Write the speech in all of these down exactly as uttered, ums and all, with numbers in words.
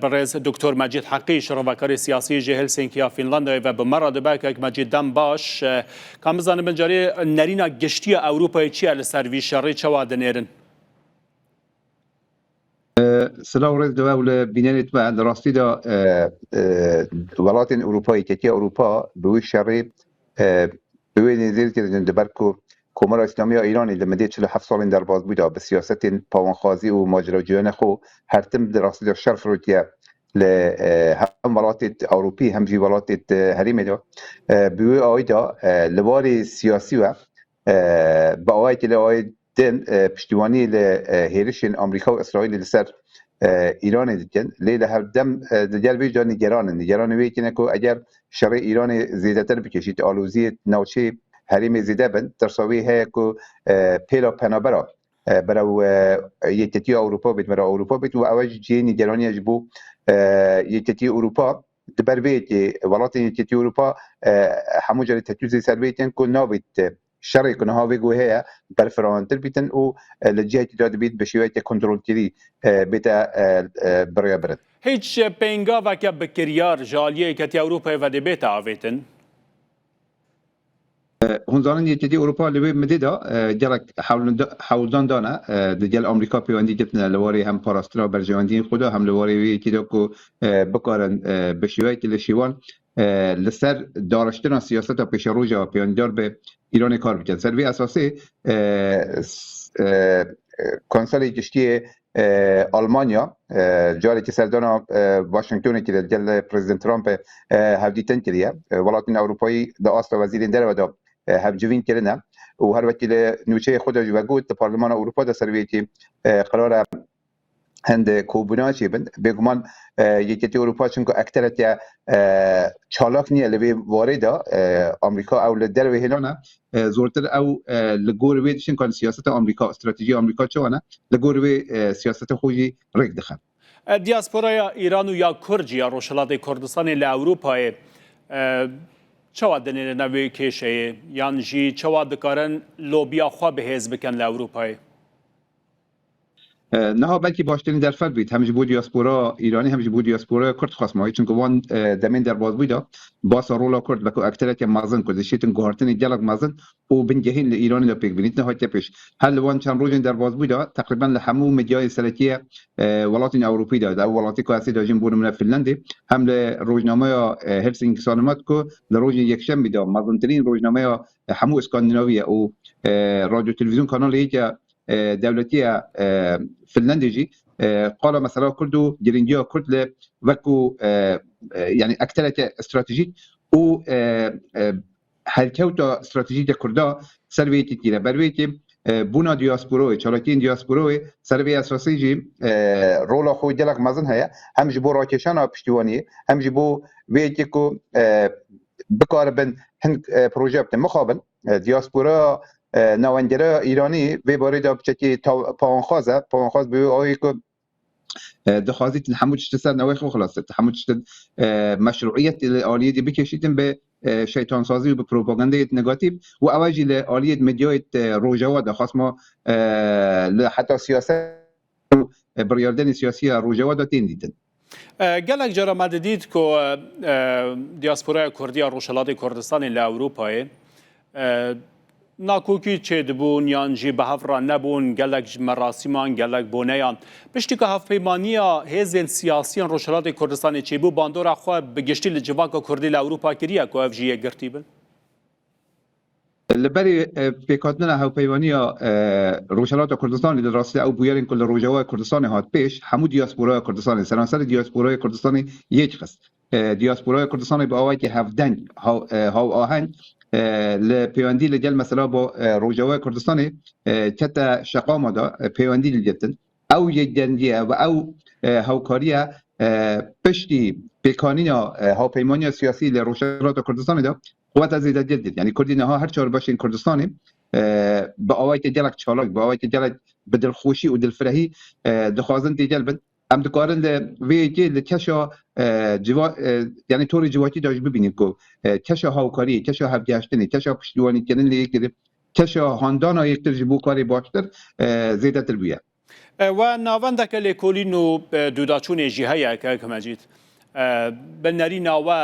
Birêz Doktor Mecîd Heqî, şirovekarê siyasî ji Helsinkiya Fînlandayê ve bi me re dibe. Kek Mecîd, dem baş. Ka min zanibin, carê nerîna giştî ya Ewropayê çi ye li ser vî şerê, çawa dinêrin? Silav û rêz li we û li bînerêt me. Li rastî de, e, e, welatên Ewropa, Yeketiya Ewropa bi wî şerê, e, bi wê nêzîr kirin, di ber ku Komara Îslamî ya Îranê li midê çil û heft salên derbas bû de bi siyasetên pawanxwazî û maceraciyane xwe her tim di rastî de şer firotiye li, e, hem welatê Ewropî hem jî welatê herêmê de. E, bi wê awî de, e, li warê siyasî we, e, bi awayekî li awayê din, e, piştîwanî li, e, hêrişên Amerîka û Îsraîlê li ser, e, Îranê dikin. Lê li hevdem, e, di gel vê ca nîgeran in. Nîgeranê wê yekî ne ku eger şerê Îranê zêdetir bikêşît, aloziyê navçeyê herêmê zêde bin, tirsa wê heye ku, e, pêla penabera, e, berew, e, Yeketiya Ewropa bêt, berew Ewropa bêt û ew jî cihê nîgeraniye ji bo, e, Yeketiya Ewropa. Di ber vê yekê welatên Yeketiya Ewropa, e, hemû carê tetûzê ser vê yekên ku nabêt, e, şerê ku niha vê ku heye berfirohantir bîtin û, e, li cihekî de dibît bi şêweyeke kontrolkirî, e, bête, e, e, birêvebirin. Hiç pêngaveke bi kiryar ji aliyê Yeketiya Ewropayê ve dê bête avêtin? E, hûn zanin Yeketiya Ewropa li wê midê de, e, gelek hewlda-, hewldan dane, e, di gel Amerîka peywendî girtine li warê hem parastina berjewendiyên xwe de hem li warê wê yekê de ku, e, bikarin, e, bi şêweyekî li şêwan, e, li ser dariştina siyaseta pêşeroja peyndar bi Îranê kar bikin. Ser vê esasê, e, s-, e, e, Konselê Giştî yê, e, Almanya, e, carekî serdana, e, Washingtonê kiriye, gel Prezident Trumpê, e, hevdîtin kiriye. E, welatên Ewropayî di asta wezîrên derve de, e, hevcivîn kirine û her wekî li nûçeyê xwe de jî vegot, di Parlemana Ewropa de ser vê yekê, e, qirara hende kobûna çêbin. Bêguman, e, Yeketî Ewropa çunku ektereke, e, çalak niye li vê warê de, e, Amerîka ew li derve hêlana, e, zortir ew, e, li gor wê dişin kan siyaseta Amerîka, stratejiya Amerîka çawa ne, li gor wê, e, siyaseta xwe jî rêk dixin. E, diasporaya Îran û ya Kurd jî ya Rojhilatê Kurdistanê li Ewropayê, e, çawa dinêrine vê kêşeyê? Yan jî çawa dikarin lobiya xwe bi hêz bikin li Ewropayê? E, niha belkî baştirîn derfet bît, hem ji bo diaspora Îranî hem ji bo diaspora Kurd xwest mayî. Çunku wan, e, demên derbasbûyî de basa rola Kurd weke ektereke mezin ku dişêtin guhartinê gelek mezin û bingehîn li Îranê de pêk bînît nehatiye pêş. Her li wan çend rojên derbasbûyî de teqrîben li hemû medyayên serekî ye, e, welatên Ewropî de, di ew welatê ku ez ê dajîm bo nimûne Finlandê, hem li rojnameya, e, Helsinki Sanomat ku li rojên yekşemî de mezintirîn rojnameya, e, hemû Skandinavî ye û, e, radyo televîzyon kanalê yek e, e, dewletî ye, e, Finlandê jî, e, qala mesela Kurd û girîngiya Kurd li wekû, e, e, yanî ektereke stratejîk û, e, e, helkewta stratejîk ya Kurda ser vê yekê tîne. Ber vê yekê, e, bûna diasporoyê, çalakiyên diasporoyê ser vê esasê jî, e, rola xwe gelek mezin heye. Hem ji bo rakêşana piştîwaniyê, hem ji bo vê yekê ku, e, bikaribin hin, e, proje bikin. Mixabin, e, diaspora, e, navengera Îranî vê barê de piçekî taw-, pawanxwaz e. Pawanxwaz bi wê awê ku, e, dixwazît li hemû tiştê ser newê xwe xilas bit. Hemû tiştê, e, meşruiyet li aliyê dî bikêşîtin bi, e, şeytansazî û bi propagandeyê negatîf û ew jî li aliyê medyayê, e, Rojava de xwest ma, e, li heta siyaset û, e, biryardenê siyasî ya Rojava de tên dîtin. E, gelek cara me didît ku, e, e, diasporaya Kurdî ya Rojhilatê Kurdistanê li Ewropayê, e, nakokî çêdibûn yan jî bi hev re nebûn, gelek ji merasîman, gelek boneyan. Piştî ku hevpeymaniya hêzên siyasî yên Rojhilatê Kurdistanê çêbû, bandora xwe bi giştî li civaka Kurdî li Ewropa kiriye ku ev jî yekgirtî bin? Li berî, e, pêkhatina hevpeywaniya, e, Rojhilata Kurdistanê, li rastî ew bûyerên ku li Rojavaya Kurdistanê hat pêş, hemû diasporaya Kurdistanê, seranserê diasporaya Kurdistanê yek xist. E, diasporaya Kurdistanê bi awayekî hevdeng, haw-, e, hawaheng, e, li pêwendî li gel mesela bo, e, Rojavaya Kurdistanê, e, kete şeqama de, e, pêwendî li girtin. Ew yekdengiye ve ew, e, hewkariye, e, piştî pêkanîna, e, hawpeymaniya siyasî li Rojhilata Kurdistanê de quweta zêde dîl dît. Yanî Kurdî niha her çar beşên Kurdistanê, e, bi awayeke gelek çalak, bi awayeke gelek bi dilxweşî û dilfirehî, e, dixwazin têgel bin. Em dikarin li vê yekê li keşa, e, civa-, e, yanî torê civakî de jî bibînin ku, e, keşa hawkariyê, keşa hevgeştinê, keşa piştîwanîkirin lê yekê, keşa handana yektir ji bo karê baştir, e, zêdetir bûye. E, we navendeke lêkolîn û, e, dûdaçûnê jî heye, kek Mecîd. E, bi nerîna we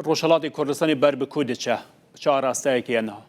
Rojhelatê Kurdistanê ber bi ku diçe? Çi arasteyekê ye niha?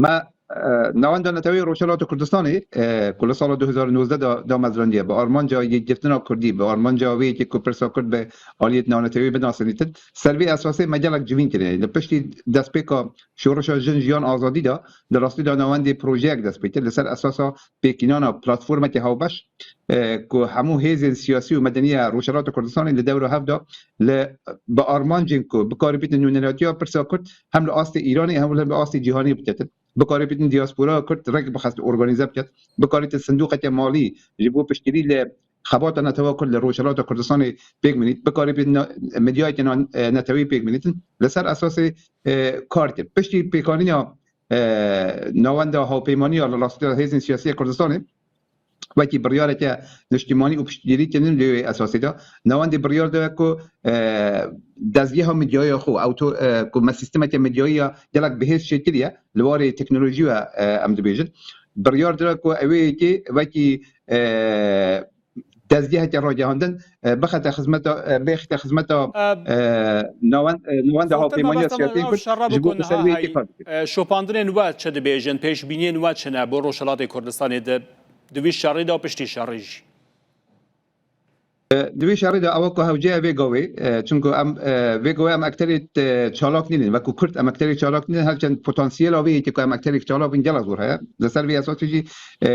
Me, e, Navenda Neteweyê Rojhelata Kurdistanê, e, ku li sala du hezar û nozdeh de damezrandiye, bi armanca yekgirtina Kurdî, bi armanca wê yekê ku pirsa Kurd bi aliyê navneteweyî binasînitin, ser vê esasê me gelek civîn kiriye. Li piştî destpêka Şoreşa Jin Jiyan Azadî de, di rastî de navendê projeyek dest pê kir. Li ser esasa pêkînana platformeke hawbeş, e, ku hemû hêzên siyasî û medenî ya Rojhelata Kurdistanê li dewra hev de li, bi armancên ku bikarî bîtin nûneratiya pirsa Kurd hem li astê Îranê hem li astê cîhanê bitetin. Bikarî bîtin diaspora Kurd rek bixest, organîze biket. Bikarîtin sindoqeke malî ji bo piştgirî li xebata netewa Kurd li Rojhelata Kurdistanê pêk binît. Bikarî bîtin na-, medyayeke na-, e, netewî pêk binîtin. Li ser esasê, e, kar kir. Piştî pêkanîna, e, navenda hawpeymaniya li rastî de hêzên siyasî ya Kurdistanê, wekî biryareke niştimanî û piştgirî kirin lê wê esasî de. Navendê biryar daye ku, e, dezgeha medyayê xwe, ew to-, e, ku me sîstemeke medyayî ya gelek bihêz şêkiriye, li warê teknolojî ve, e, em dibêjin. Biryar dira ku ew ê yekê wekî, e, dezgeheke ragihandin, e, bixete xizmeta, e, bêxite xizmeta, e, nawen-, e, navenda hawpeymaniya siyasî Kurd ji bo ku ser vê yekê kar bike. E, şopandinên we çi dibêjin? Pêşbîniyên we çi ne bo Rojhelatê Kurdistanê di, di vî şerî de û piştî şerî jî? E, di vê şerî de ewa ku hewce ye vê gavê, e, çunku em, e, vê gavê em ekterê, e, çalak nînin. Wekû Kurd em ekterê çalak nînin. Her çend potansiyela vê yekê ku em ekterê çalak bin gelek zor heye. Li ser vê esasê jî, e,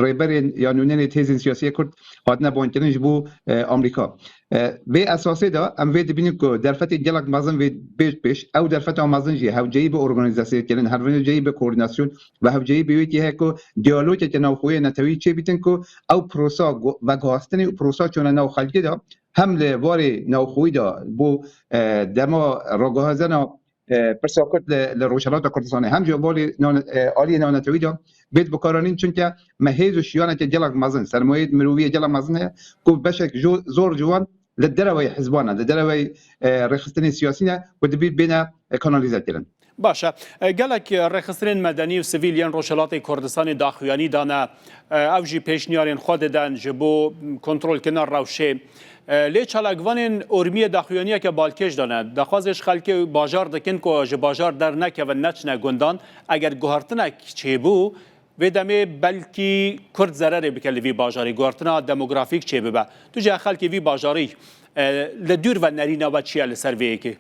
rêberên ya nûnerê hêzên siyasî Kurd hatine bankirin ji bo, e, Amerîka. E, vê esasê de em vê dibînin ku derfetê gelek mezin vê bêj pêş. Ew derfeta mezin jî hewceyî bi organîzasyonkirin, hewceyî bi koordinasyon ve hewceyî bi wê yekê heye ku diyalogeke navxweyê netewî çêbîtin ku ew prosa go-, veguhastinê û prosa çûna nav xelkê de hem li warê navxweyî de bo, e, dema raguhazena, e, pirsa Kurd li, li Rojhelata Kurdistanê hem jî warê nav-, e, aliyê navnetewî de bêt bikaranîn, çunke me hêz û şiyaneke gelek mezin, sermayeyê mirovî yê gelek mezin heye ku beşek jo-, zor ji wan li dereweyî hizban e, li dereweyî, e, rêxistinên siyasî ne ku dibî bêne, e, kanalîze kirin. Baş e. E, gelek rêxistinên medenî û sivîl yên Rojhelatê Kurdistanê daxuyanî dane. E, ew jî pêşniyarên xwe didin ji bo kontrolkirina rewşê. E, lê çalakvanên Urmiyê daxuyaniyeke balkêş dane. Daxwazê ji xelkê bajar dikin ku ji bajar dernekevin, neçine gundan. Eger guhertinek çêbû, vê demê belkî Kurd zererê bike li vî bajarî, guhertina demografîk çêbibe. Tu jî xelkê vî bajarî, e, li dûr ve nerîna we çi ye li ser vê yekê?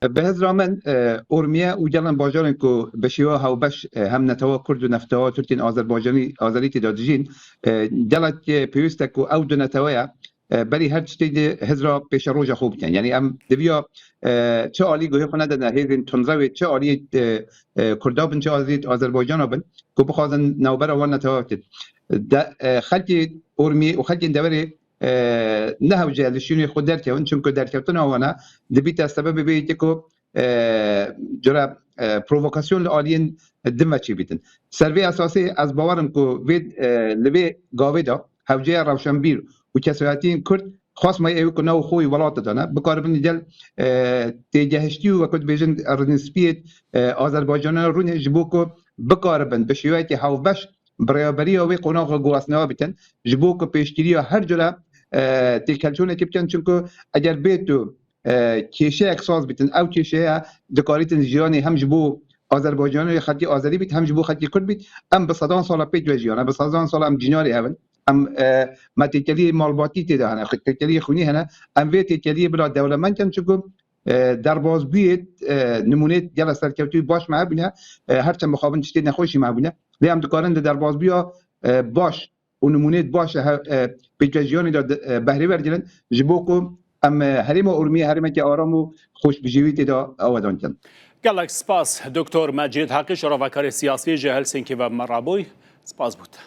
Bi hizra min, e, Urmiye û gelên bajarên ku bi şêwa hewbeş, e, hem netewa Kurd û neftewa Tirkên Azerbaycanî, Azerî tê de dijîn, e, gelek, e, pêwîst e ku ew du neteweya, e, berî her tiştê di hizra pêşeroja xwe bikin. Yanî em diviya, e, çi alî guhê xwe nedine hêzên tundrewê, çi alî, e, e, Kurda bin, çi alî Azerbaycana bin, ku bixwazin navbera wan netewa bikin. De, e, xelkê Urmiyê û xelkên deverê, e, ne hewce li şûnê xwe derkevin, çunku derkeftina wan e, dibîte sebebê vê yekê ku, e, cure, e, provokasyon li aliyên din ve çêbîtin. Ser vê esasê ez bawerim ku vê, e, li vê gavê de hewce ye rewşenbîr û kesayetiyên Kurd xwest me ew ku nav xwe yî welat de ne, bikaribin gel, e, têgehiştî û wekû dibêjin rênspiyê, e, Azerbaycanê rûnê ji bo ku bikaribin bi şêweyekî hewbeş bi rêveberiya wê qonaxa guhastinê bikin, ji bo ku pêşgiriya her cure, e, têkelçûnekê bikin. Çunku eger bê tu, e, kêşeyek saz bitin, ew kêşeye dikarîtin jiyanê hem ji bo Azerbaycanê xelkê Azerî bît, hem ji bo xelkê Kurd bît. Em bi sedan sala pêk ve jiyan, em bi sedan sala em cînarê hev in. Em, e, me têkeliyê malbatî tê de hene, xwe-, têkeliyê xwînî hene. Em vê têkeliyê bila dewlemend kin, çunku, e, derbazbûyê, e, nimûnê gelek serkewtûyê baş me hebûne, e, her çend mixabin tiştê nexweşî me hebûne. Lê em dikarin di derbazbûya, e, baş û nimûnê baş e, he-, e, pêkvejiyanê de, e, behrê wergirin, ji bo ku em, e, herêma Urmiyê herêmeke aram û xweşbijêrî tê de awedan kin. Gelek spas, Doktor Mecîd Heqî, şarovekarê siyasî ji Helsinkî ve me re bûy. Spas bo te.